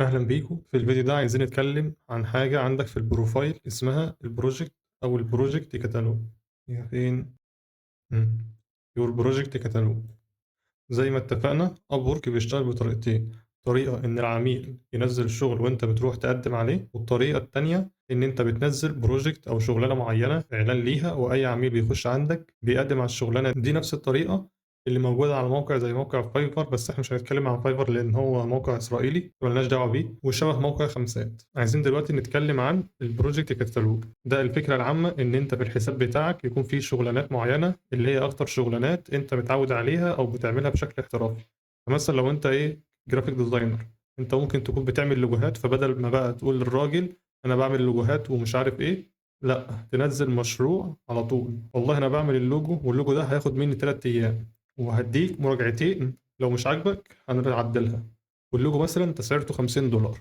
أهلًا بيكم. في الفيديو ده عايزين نتكلم عن حاجة عندك في ال profile اسمها الproject أو الproject catalog. هي فين؟ إمم. your project catalog. زي ما اتفقنا، upwork بيشتغل بطريقتين: طريقة إن العميل ينزّل الشغل وأنت بتروح تقدّم عليه، والطريقة التانية إن أنت بتنزّل project أو شغلانة معينة إعلان ليها، وأي عميل بيخش عندك بيقدّم على الشغلانة دي. نفس الطريقة اللي موجودة على موقع زي موقع Fiverr، بس إحنا مش هنتكلم عن Fiverr لأن هو موقع إسرائيلي ما لناش دعوة بيه، وشبه موقع خمسات. عايزين دلوقتي نتكلم عن ال project catalog ده. الفكرة العامة إن أنت في الحساب بتاعك يكون فيه شغلانات معينة اللي هي أكتر شغلانات أنت متعود عليها أو بتعملها بشكل احترافي. فمثلا لو أنت إيه graphic designer، أنت ممكن تكون بتعمل لوجوهات، فبدل ما بقى تقول للراجل أنا بعمل لوجوهات ومش عارف إيه، لا، تنزل مشروع على طول: والله أنا بعمل اللوجو، واللوجو ده هياخد مني 3 أيام، وهديك مراجعتين، لو مش عاجبك هنعدلها، واللوجو مثلا تسعيرته $50،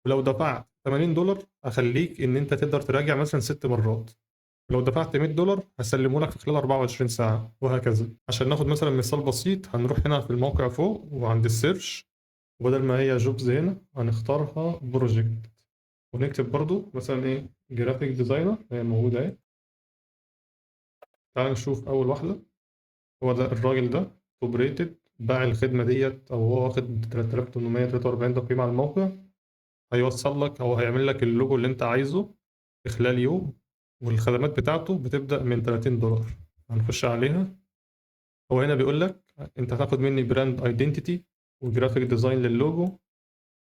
ولو دفعت $80 اخليك ان انت تقدر تراجع مثلا 6 مرات، لو دفعت $100 هسلمه لك في خلال 24 ساعة، وهكذا. عشان ناخد مثلا مثال بسيط، هنروح هنا في الموقع فوق وعند ال search، وبدل ما هي jobs هنا هنختارها project، ونكتب برضو مثلا ايه graphic designer، هي موجودة اهي. تعال نشوف اول واحدة. هو ده الراجل ده top rated، باع الخدمة ديت أو هو واخد 3843 تقييم على الموقع. هيوصل لك أو هيعمل لك اللوجو اللي أنت عايزه في خلال يوم، والخدمات بتاعته بتبدأ من $30. هنخش عليها. هو هنا بيقول لك أنت هتاخد مني brand identity و graphic design لل logo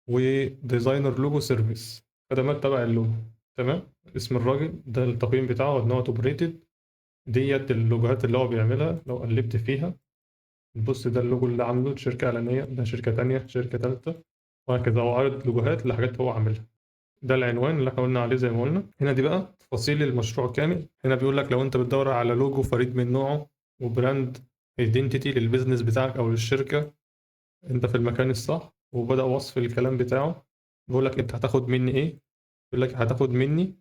و designer logo service، خدمات تبع اللوجو. تمام، اسم الراجل ده، التقييم بتاعه ان هو top rated. ديت اللوجوهات اللي هو بيعملها، لو قلبت فيها بص، ده اللوجو اللي عامله شركة إعلانية، ده شركة تانية، شركة تالتة، وهكذا. هو عارض لوجوهات لحاجات هو عاملها. ده العنوان اللي احنا قلنا عليه زي ما قلنا. هنا دي بقى تفاصيل المشروع كامل. هنا بيقول لك لو انت بتدور على لوجو فريد من نوعه و brand identity لل business بتاعك او للشركة، انت في المكان الصح. وبدأ وصف الكلام بتاعه، بيقول لك انت هتاخد مني ايه، بيقول لك هتاخد مني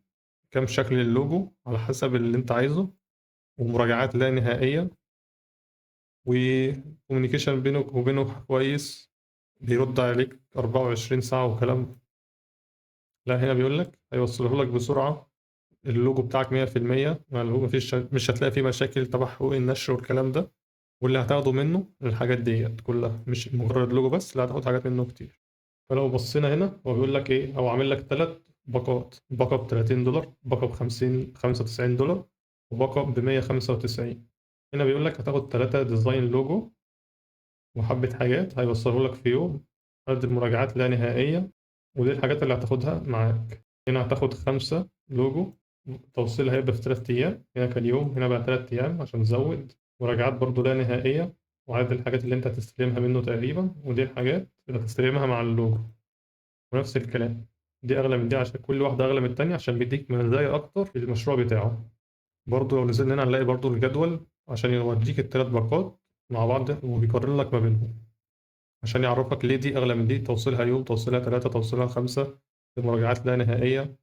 كام شكل للوجو على حسب اللي انت عايزه، ومراجعات لا نهائية، و communication بينك وبينه كويس، بيرد عليك 24 ساعة وكلام. لا، هنا بيقول لك هيوصله لك بسرعة، اللوجو بتاعك 100%، ما مفيش، مش هتلاقي فيه مشاكل تبع حقوق النشر والكلام ده. واللي هتاخده منه الحاجات ديت كلها، مش مجرد لوجو بس، لا، هتاخد حاجات منه كتير. فلو بصينا هنا، هو بيقول لك ايه؟ هو عامل لك 3 باقات: باقة ب $30، باقة ب 50 $95، وباقة ب 195. هنا بيقول لك هتاخد 3 design logo وحبة حاجات، هيوصله لك في يوم، عدد المراجعات لا نهائية، ودي الحاجات اللي هتاخدها معاك. هنا هتاخد 5 لوجو، توصيل هيبقى في 3 أيام، هنا كان يوم، هنا بقى 3 أيام عشان نزود، مراجعات برضو لا نهائية، وعدد الحاجات اللي انت هتستلمها منه تقريبا، ودي الحاجات اللي هتستلمها مع اللوجو. ونفس الكلام، دي أغلى من دي عشان كل واحدة أغلى من التانية، عشان بيديك مزايا أكتر في المشروع بتاعه. برضو لو نزلنا هنا هنلاقي برضو الجدول عشان يوديك التلات باقات مع بعض، وبيقارن لك ما بينهم عشان يعرفك ليه دي أغلى من دي: توصيلها يوم، توصيلها 3، توصيلها 5، المراجعات لا نهائية.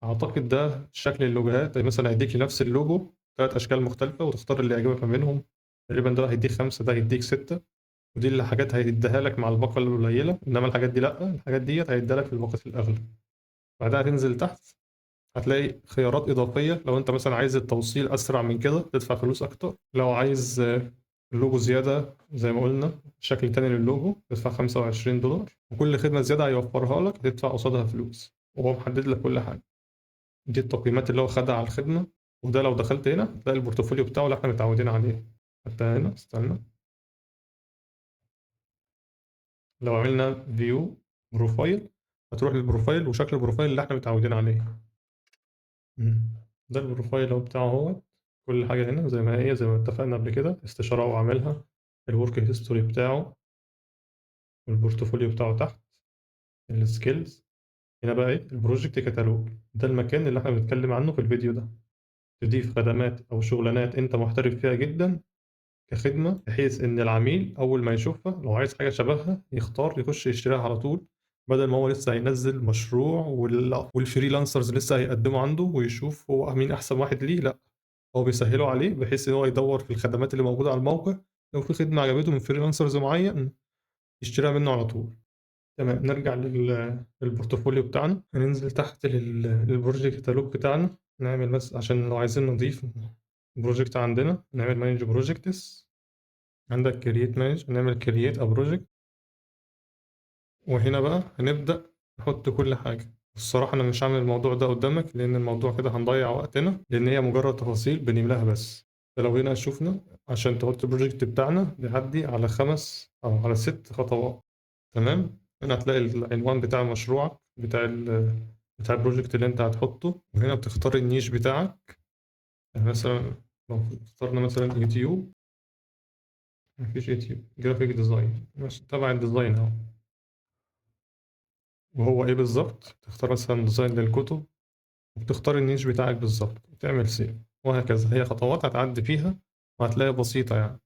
أعتقد ده شكل اللوجوهات، مثلا هيديك نفس اللوجو 3 أشكال مختلفة وتختار اللي يعجبك ما بينهم تقريبا. ده هيديك 5، ده هيديك 6، ودي اللي حاجات هيديها لك مع الباقة القليلة، إنما الحاجات دي لأ، الحاجات ديت هيديها لك في الباقة الأغلى. بعدها هتنزل تحت هتلاقي خيارات إضافية: لو أنت مثلا عايز التوصيل أسرع من كده تدفع فلوس أكتر، لو عايز اللوجو زيادة زي ما قلنا شكل تاني للوجو تدفع $25، وكل خدمة زيادة هيوفرها لك هتدفع قصادها فلوس، وهو محدد لك كل حاجة. دي التقييمات اللي هو خدها على الخدمة. وده لو دخلت هنا هتلاقي ال portfolio بتاعه اللي احنا متعودين عليه. حتى هنا استنى، لو عملنا view profile هتروح لل profile وشكل ال profile اللي احنا متعودين عليه. ده ال profile اهو بتاعه اهو، كل حاجة هنا زي ما هي، زي ما اتفقنا قبل كده، استشارة هو عاملها، ال work history بتاعه، وال portfolio بتاعه تحت، ال skills. هنا بقى ايه؟ ال project catalog، ده المكان اللي احنا بنتكلم عنه في الفيديو ده. تضيف خدمات او شغلانات انت محترف فيها جدا كخدمة، بحيث ان العميل اول ما يشوفها لو عايز حاجة شبهها يختار يخش يشتريها على طول، بدل ما هو لسه هينزل مشروع وال freelancers لسه هيقدموا عنده ويشوف هو مين احسن واحد ليه. لا، هو بيسهله عليه بحيث ان هو يدور في الخدمات اللي موجودة على الموقع، لو في خدمة عجبته من freelancers معين يشتريها منه على طول. تمام، نرجع لل portfolio بتاعنا، هننزل تحت لل project catalog بتاعنا، نعمل بس عشان لو عايزين نضيف project عندنا نعمل manage projects. عندك create manage، نعمل create a project، وهنا بقى هنبدأ نحط كل حاجة. الصراحة أنا مش هعمل الموضوع ده قدامك لأن الموضوع كده هنضيع وقتنا، لأن هي مجرد تفاصيل بنملاها بس. فلو هنا شفنا عشان تحط ال project بتاعنا بيعدي على 5 أو على 6 خطوات. تمام، هنا هتلاقي العنوان بتاع مشروعك بتاع ال project اللي انت هتحطه، وهنا بتختار ال niche بتاعك. يعني مثلا لو اخترنا مثلا يوتيوب، مفيش يوتيوب، graphic design ماشي تبع ال design اهو. وهو ايه بالظبط، تختار مثلا design للكتب، وبتختار ال niche بتاعك بالظبط وتعمل save وهكذا. هي خطوات هتعدي فيها وهتلاقيها بسيطة يعني.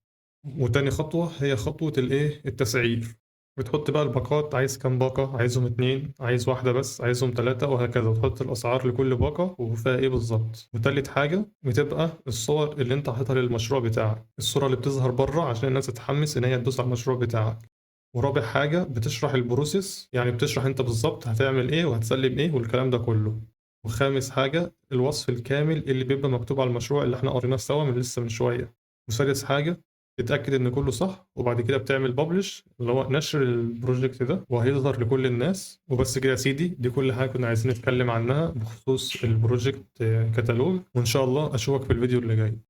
وتاني خطوة هي خطوة الايه، التسعير. بتحط بقى الباقات، عايز كام باقة، عايزهم 2، عايز واحدة بس، عايزهم 3، وهكذا، وتحط الأسعار لكل باقة وفيها إيه بالظبط. وتالت حاجة بتبقى الصور اللي أنت حاططها للمشروع بتاعك، الصورة اللي بتظهر بره عشان الناس تتحمس إن هي تدوس على المشروع بتاعك. ورابع حاجة بتشرح ال process، يعني بتشرح أنت بالظبط هتعمل إيه وهتسلم إيه والكلام ده كله. وخامس حاجة الوصف الكامل اللي بيبقى مكتوب على المشروع اللي احنا قريناه سوا من لسه من شوية. وسادس حاجة تتأكد إن كله صح، وبعد كده بتعمل publish اللي هو نشر ال project ده، وهيظهر لكل الناس. وبس كده يا سيدي، دي كل حاجة كنا عايزين نتكلم عنها بخصوص ال project catalog، وإن شاء الله أشوفك في الفيديو اللي جاي.